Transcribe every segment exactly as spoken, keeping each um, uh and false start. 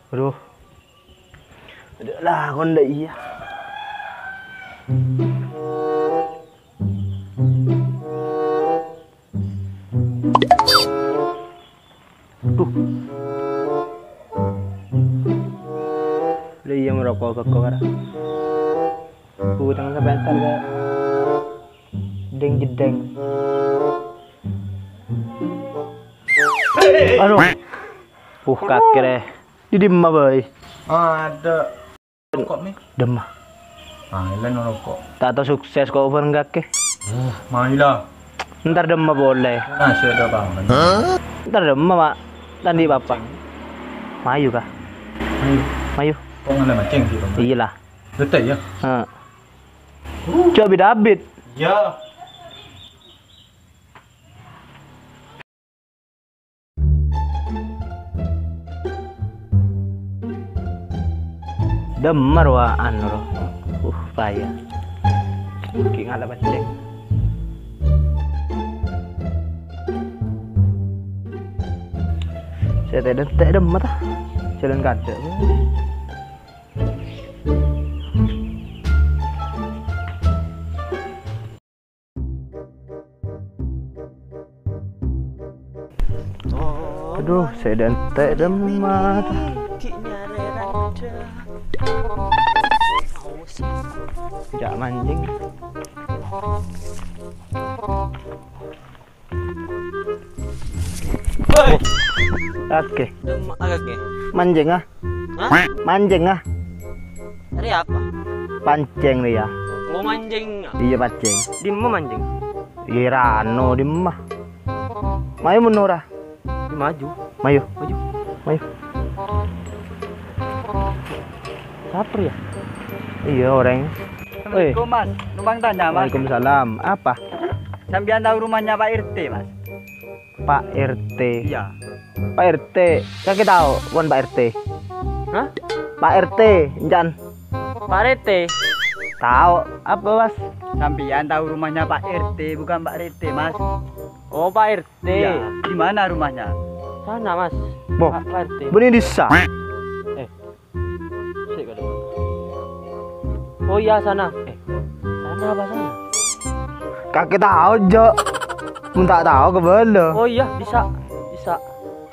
Aduh. Aduh lah, kon ndak iya. Duh. Lah iya merokok beko kara. Utang sampai entar ka deng jedeng. Aduh. Uh, kakek deh. Di dimma, boy? Ada. Rokok, Mi. Demma. Ah, ella no rokok. Tak tao sukses kok, Van, kakek. Uh, maila. Entar demma boleh. Nah, saya ada bangun. Entar demma, Pak. Tadi Bapak. Mayu kah? Mayu. Mayu. Kok ngala maceng sih, Bang? Iyalah. Betul ya? Heeh. Coba David. Ya. Demmer wa anu ro. Uh, paya. Ki ngala penceng. Saya tidak demmer ta. Jalan kadek. Aduh, saya dentek demat. Tidak mancing. Oke. Dem-, oke. Mancing ah. Hah? Mancing ah. Dari apa? Pancing dia. Oh, mancing. Iya, pancing. Di mana mancing? Iya, rano di mana? Mayu menora. Maju. Mayu. Maju. Mayu. Siapa ya? Iya, orang. Assalamualaikum, Mas. Numpang tanya, Mas. Waalaikumsalam. Apa? Sampeyan tahu rumahnya Pak R T, Mas? Pak R T. Iya. Pak R T. Kakek tahu, bukan Pak R T. Hah? Pak R T, Encan. Pak R T. Tahu apa, Mas? Sampeyan tahu rumahnya Pak R T, bukan Pak R T, Mas. Oh, Pak R T. Iya. Di mana rumahnya? Sana, Mas. Boh, Pak, Pak R T. Bini desa. Eh, Sik, kalau. Oh iya, sana. Eh, sana apa sana? Kakek tahu, Jo. Mun tak tahu, ke bala. Oh iya, bisa. Bisa.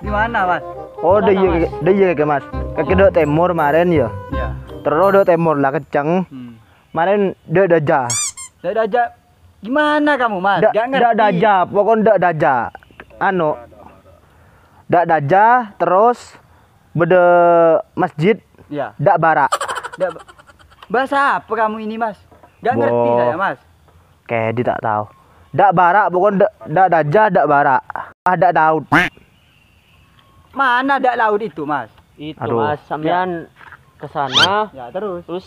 Di mana, Mas? Oh, di iya, di iya, Mas. Kakek dok timur kemarin, ya. Iya. Terus dok timur lah, kenceng. Hmm. Kemarin dok daja. Dok daja. Gimana kamu, Mas? Ndak, ndak daja, pokoknya ndak daja. Anu, ndak daja, terus beda masjid, ya, ndak bara. Ndak ba-, bahasa apa kamu ini, Mas? Nggak ngerti saya, Mas. Kedi tak tahu. Ndak bara, pokoknya ndak, ndak daja, ndak bara. Ah, ndak tahu. Mana dak laut itu, Mas? Itu, Mas, sampean ke sana. Ya, terus? Terus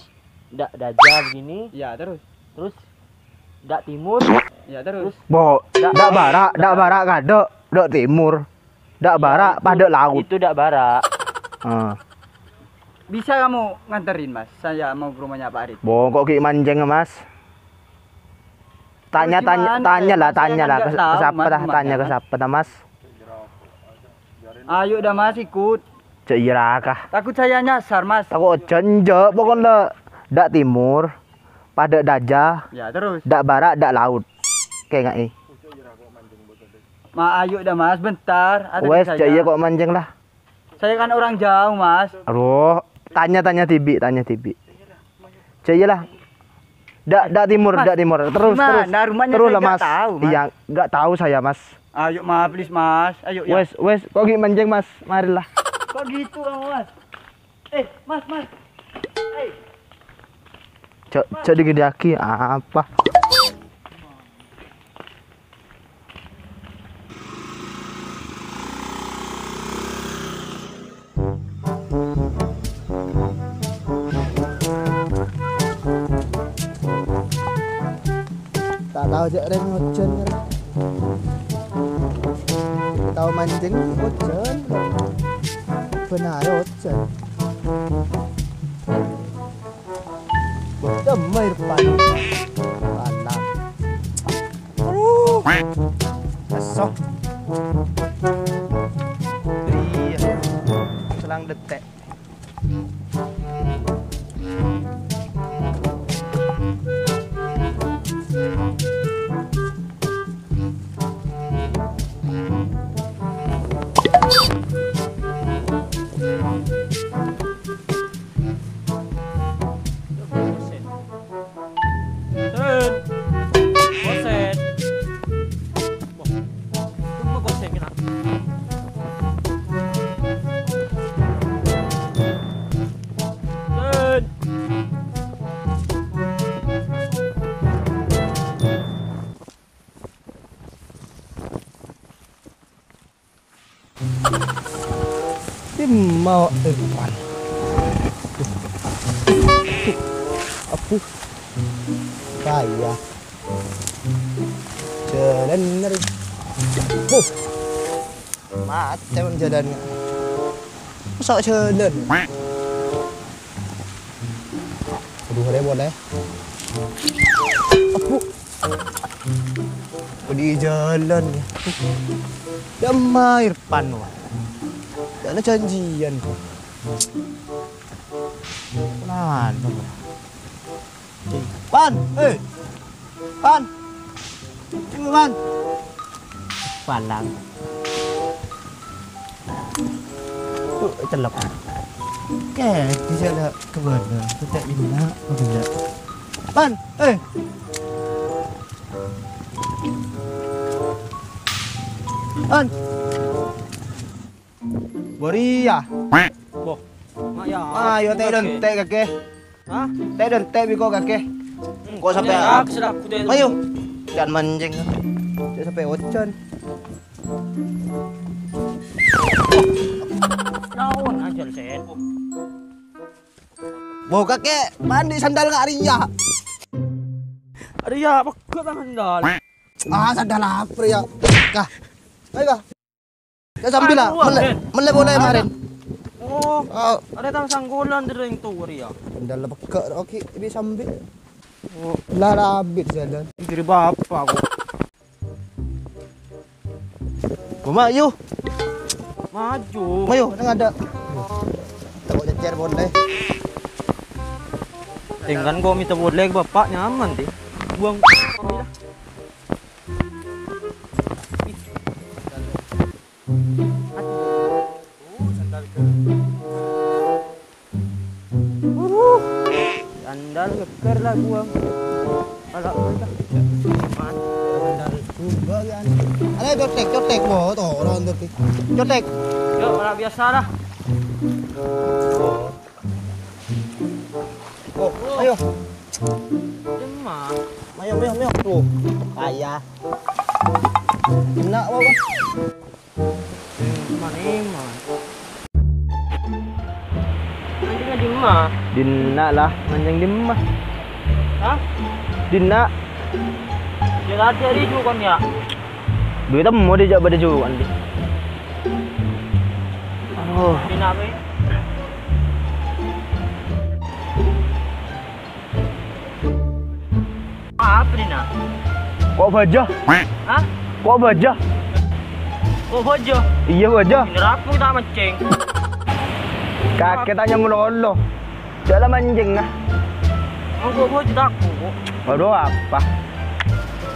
dak daja begini. Ya, terus? Terus dak timur. Ya, terus? Terus bo, dak, dak bara, dak bara kadok, dak timur. Dak bara, itu, pada laut. Itu dak bara. Heeh. Bisa kamu nganterin, Mas? Saya mau ke rumahnya Pak Arif. Bo, kok ki mancing, Mas? Tanya, tanya, tanya lah, tanya lah. Ke siapa dah? Tanya ke siapa dah, Mas? Ayo dah, Mas, ikut. Cek iya rakah. Takut saya nyasar, Mas. Takut cenjek, pokoknya dak timur, pada daja, ya, terus? Dak barat, dak laut. Kayak ngai. Ma, ayo dah, Mas, bentar. Wes, cek iya kok mancing lah. Saya kan orang jauh, Mas. Aduh, tanya-tanya tibi, tanya tibi. Cek iyalah. Dak, dak timur, dak timur. Terus, terus. Terus lah, Mas. Iya, nggak tahu saya, Mas. Ayo, Ma, please, Mas. Ayo, ya. Wes, wes, kok gini mancing, Mas? Marilah. Kok gitu kamu, Mas? Eh, Mas, Mas. Hei. Cok, cok digedaki apa? Tak tahu cek rem hujan, rem. Tahu mancing hujan. Benar hujan. Wah, damai depan. Panas. Aduh. Esok. Iya. Selang detek. Sen. Gosen. Wah. Cuma gosen kena. Sen. Dimma Irfan? Abu. Paya. Jhâlân nèr. Huh. Matè mon jhâlân. Masa' jhâlân. Aduh, arè polè. Abu. Bâdâ jhâlân, yâ. Dimma Irfan, wah. Jhâlân jhânjhiyân. Lan, Pan. Eh. Pan. Sini, Pan. Palang. Tuh, celep. Oke, bisa ada ke mana? Kita ini, udah. Pan, eh. Pan. Bâriyâ. Boh. Ma' yâ. Ayo, tè' dântè' kakè. Hah? Tè' dântè' bi' ko' kakè. Hmm, ko' sampè' ya, aku selaku tè'. Ayo. Jhân manjheng. Jhâ' sampè' ojhân. Naon ajhâl, Sen? Boh, kakè, mandi sandal nga' riyâ. Riyâ, pegghâ' ta' sandal. Ah, sandal apa riyâ? Kah. Ayo, kah. Ka sambi la, mellè, mellè bola marèn. Oh, arè tang sanggolan dâri orèng towa rèya. Sandal pegghâ' oke, bi' sambi. Oh, la rabit jhâlân. Dâri bapa' ko'. Ko' mayu. Maju. Mayu, neng adâ'. Tako' cècèr bola. Tèngkan ko' mènta bola ka bapa' nyaman, deh. Buang. Sandal ghâggâr la buang. Ala' ghâggâr. Sandal ghâggâr, yâ. Arè, cotek, cotek, wo, toron tadi. Cotek. Yo, ora biasa lah. Oh, ayo. Dimma? Mayu, mayu, mayu. Tuh, kaya. Kena apa, Bang? Mana, mana? Manjheng dimma? Dinna' lah, manjheng dimma? Hah? Dinna'. Jhâ' tadâ' ri jhughân, yâ? Dhu temmo dhi' jhâ' bâdâ jhughân, dhi'. Aduh. Dinna', wè. Apa dinna'? Ko' bâjâ. Hah? Ko' bâjâ. Ko' bâjâ? Iyâ, bâjâ. Nèrapo ta' manjheng. Kakè tanya malolo. Jhâ' la manjheng, ah. Ko' bâjâ tako'. Waduh, apa?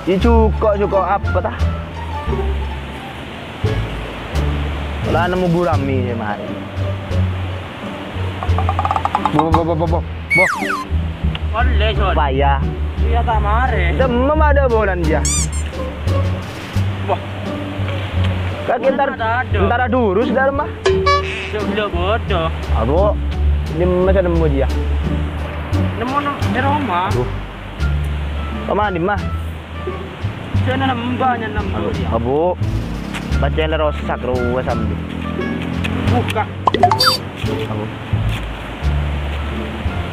Jhuko', jhuko' apa, ta? La nemmo gurami sè marè. Bo, bo, bo, bo, bo, bo. Olle, Son. Paya. Iyâ, ta' marè. Demma ma' adâ' bolan, yâ. Wah. Kakè entar, entar adurus dâlem, ah. Sebelum bodoh. Aduh. Ini masa nemmo, yâ. Nemmo, nemmo, di rumah. Aduh. Paman, di rumah. Jhâ' nembâ, jhâ' nembâ, yâ. Abu. Pacèlè rosak rowa sambi. Buka. Abu.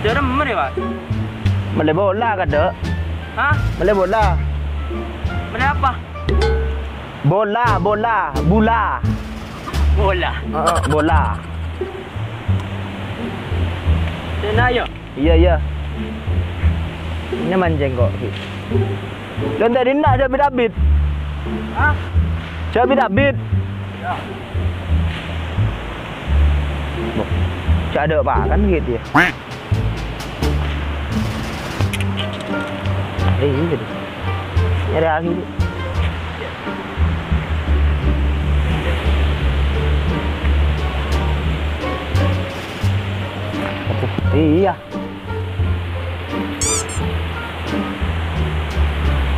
Jhâ' nembâ, yâ, Pak? Mellè bola, kadâ'. Hah? Mellè bola. Mellè apa? Bola, bola, bola. Bola. Heeh, bola. Sèna, yâ? Iyâ, iyâ. Nyaman jhengko', Ki. Lho, ente' dinna', jhâ' bit-abit. Hah? Jhâ' bit-abit. Iyâ. Bo. Ada apa kan gitu ya? Eh, ini gitu. Nyari angin. Iya.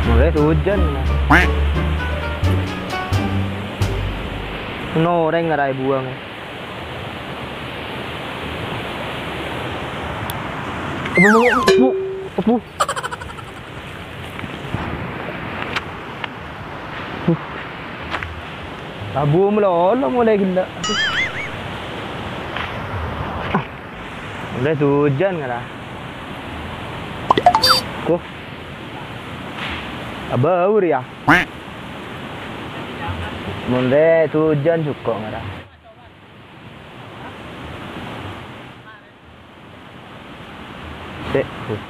Mulai hujan. Ono orèng ngara buang. Abu, abu, abu. Abu, mèlo-mèlo mulai ghellâ'. Mulai hujan ngara. Kuh. Abâ' aur ya. Mon rè hujan jhuko' ngara. Sè', kuh.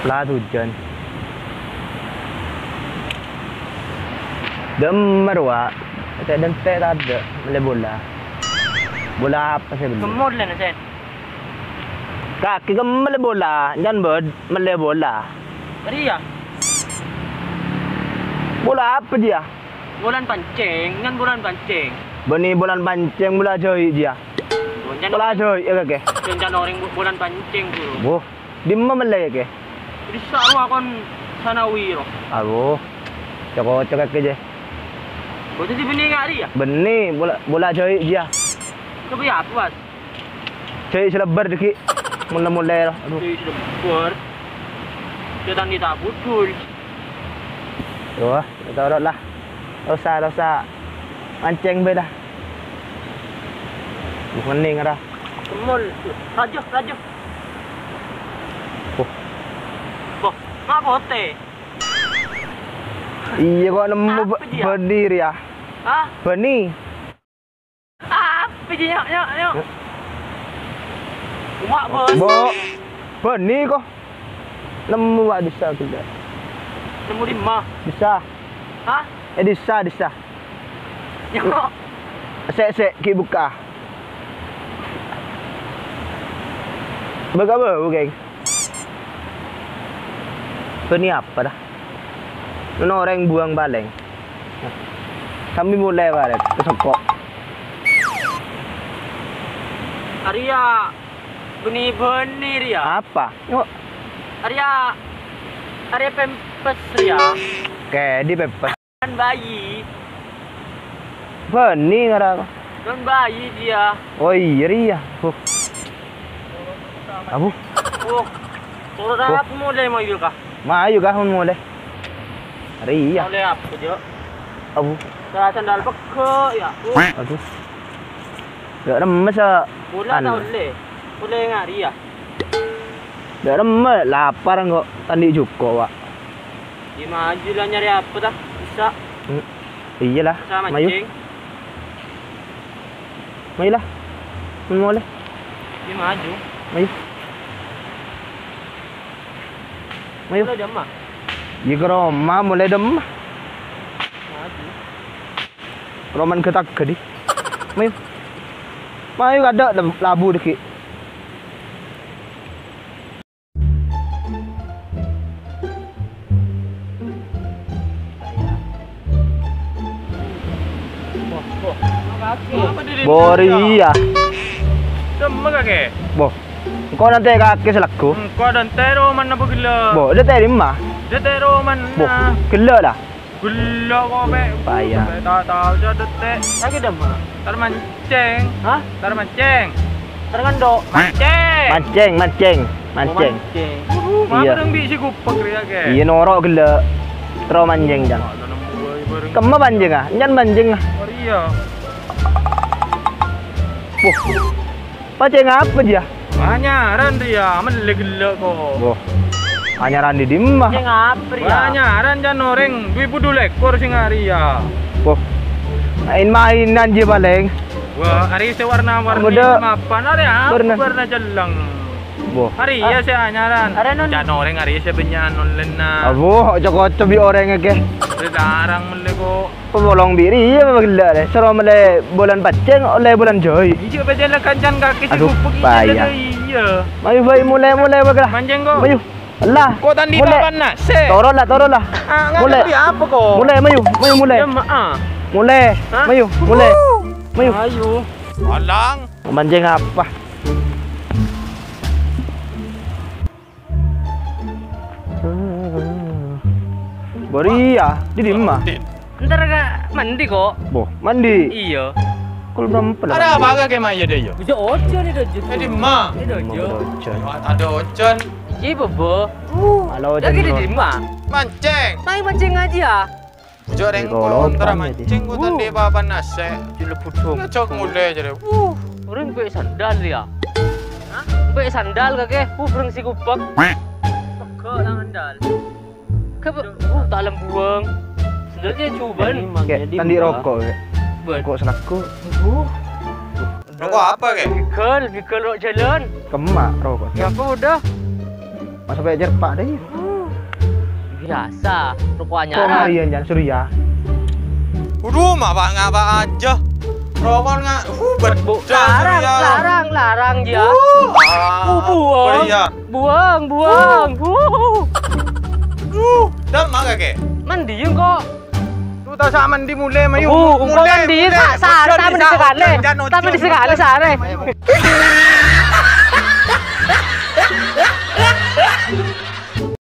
La hujan. Dâ'emma rowa. Tè'-dântè' tadâ'. Mellè bola. Bola apa sè bellè? Kemmor lè, Sen. Kakè kemmor bola. Jhân bâd mellè bola. Rèya. Bola apa dia? Bolan pancèng, kan bolan pancèng. Bânnè bolan pancèng, bola jhâi' dia. Bolan Bola jhâi' ya, kakè. Bolan orèng bo-, bolan pancèng, bro. Wah, dimma mellè, kakè? Bisa rowa kon Sanawi, ro. Aduh. Cocok, cocok, kakè, jè. Boten dibânnè ngari, ya? Bânnè, bola, bola jhâi' dia. Coba ya, puas. Jhâi' sè lebbâr dhâggi'. Molè-molè, ro. Aduh. Jhâi' sè lebbâr. Sè tang ta' budul. Wah, ta' toro' la. Rosa, rosa. Mancèng bhâi la. Buh, ngening ra. Kemmor. Rajâ, rajâ. Buh. Buh, ngapa potè? Iyâ, kok nemmo. Apa dia? Bânnè rèya. Hah? Bânnè. Apa ji, nyok, nyok, nyok? Wak, bos. Bo, bânnè ko. Nemmo, wak, dissa ghellâ'. Nemmo dimma? Dissa. Hah? Eh, dissa, dissa. Nyok. Sè', sè', ghi' bukka'. Bâ' kabâ, Bu, Keng? Bânnè apa, dah? Mon orèng buang palèng. Sambi molè, barèt, ka soko. Arèya bânnè-bânnè rèya. Apa? Yuk. Arèya, arèya pempes rèya. Kèdhi pempes. Kan bayi. Bânnè ngara. Kan bayi dia. Oh, iyâ, rèya. Huh. Abu. Oh. Toro' apa molè mayu, kah? Mayu, kah, mon molè? Rèya. Molè apa, Jo? Abu. Sa-, sandal pegghâ', ya. Aduh. Gak remes, ah. Bola ta' ollè. Ollè ngari, ya. Gak remes, lapar engko', ta' andi' jhuko', Pak. Di maju lah nyari apa, tah? Bisa. Hmm. Iyâ lah. Bisa mancing. Mayu lah. Mon molè. Iyâ, maju. Mayu. Mayu. Molè dimma? Iyâ, ka roma, molè dimma? Maju. Roman ketak gede. Mayu. Mayu, kadhâ' lab-, labu dhâggi'. Bo, rèya. Dimma kakè? Bo. Engko' nantè kakè salagghu. Engko' dântè' ro mana pagella'? Bo, dântè' dimma? Dântè' ro mana? Bo, ghellâ' la. Ghellâ' kok, Pè'. Paya. Pè' ta' tao jâ' dântè'. Lagi dimma? Tar mancèng. Hah? Tar mancèng. Tar ngendho'. Mancèng. Mancèng, mancèng, mancèng. Oh, mancèng. Iyâ. Mana bi' si kupeng rèya, kè? Iyâ, noro' ghellâ'. Terro mancèng, Jang. Kemma mancèng, ah? Nyang mancèng, ah. Oh, iyâ. Wah. Mancèng apa dia? Anyaran dia, mellè ghellâ' kok. Wah. Anyaran di dimma? Mancèng apa dia? Anyaran jhân orèng dua puluh lèkor sè ngari ya. Wah. Main-mainan jiyâ palèng. Wah, arè sè warna-warni. Mapan, arè apa warna jelleng? Boh. Arèya sè anyaran. Arè non. Can orèng arèya sè bânnya'an online-na. Abo, oco-koco bi' orèng akè. Larang mellè ko. Pemolong biri ya bagella deh. Soro mellè bulan pancèng, ollè bulan joi. Iyâ, bâjâna kancan kakè sè Aduh, gubuk iyâ, payah. Iyâ. Mayu, bayu, mulai, mulai, bagella. Mancèng ko. Mayu. Allah. Ko tandi Mulai. Papan nasè'. Toron lah, toron lah. Ah, Mulai. Ngerti apa ko? Mulai, mayu, mayu, mulai. Ya, maaf. Mulai. Hah? Mayu, mulai. Mayu. Ayo. Alang. Mancèng apa? Bâriyâ, di dimma? Entar ka mandi kok. Boh, mandi. Iyâ. Kul berempat. Ada apa kakè mayu deh, yo? Bisa ojo nih, Dojud. Eh, dimma? Ini Dojud. Dimma, Dojud? Ada ojon. Iya, Bobo. Halo, Lagi di Dojud. Dimma? Mancèng. Mayu mancèng aja. Ojo rèng Di kolong kontra pan, mancèng, kok tandi papan nasè'. Di lebu dong. Ngajak mulai jadi. Uh, orang pakai sandal ya. Hah? Pakai sandal kakè, uh, bereng si kupak. Pegel nang sandal. Ke, uh, tak lembuang. Sandalnya cuban. Kè, tandi rokok, kè. Buat. Rokok selaku. Uh. Rokok apa, kè? Bigel, bigel rok jalan. Kemak rokok. Ya apa udah? Masa banyak jerpak deh. Biasa, rokok Kok anyaran. Marian, Jan, Surya? Waduh, ngapa-ngapa aja. Rokok nggak, uh, Bu, betul, larang, Surya. Larang, larang, ya. Uh, ah, Uh, buang. Apa ya? Buang, buang. Uh. Uh, dah makan, kè? Mandi, kok. Tuh, tak sama mandi mulai, mayu. Uh, Mulai, kok mandi, mulai. Tak sare, Ojo tak mandi disahut, sekali. Jan, ojo. Tak mandi sekali, sare. Mayu.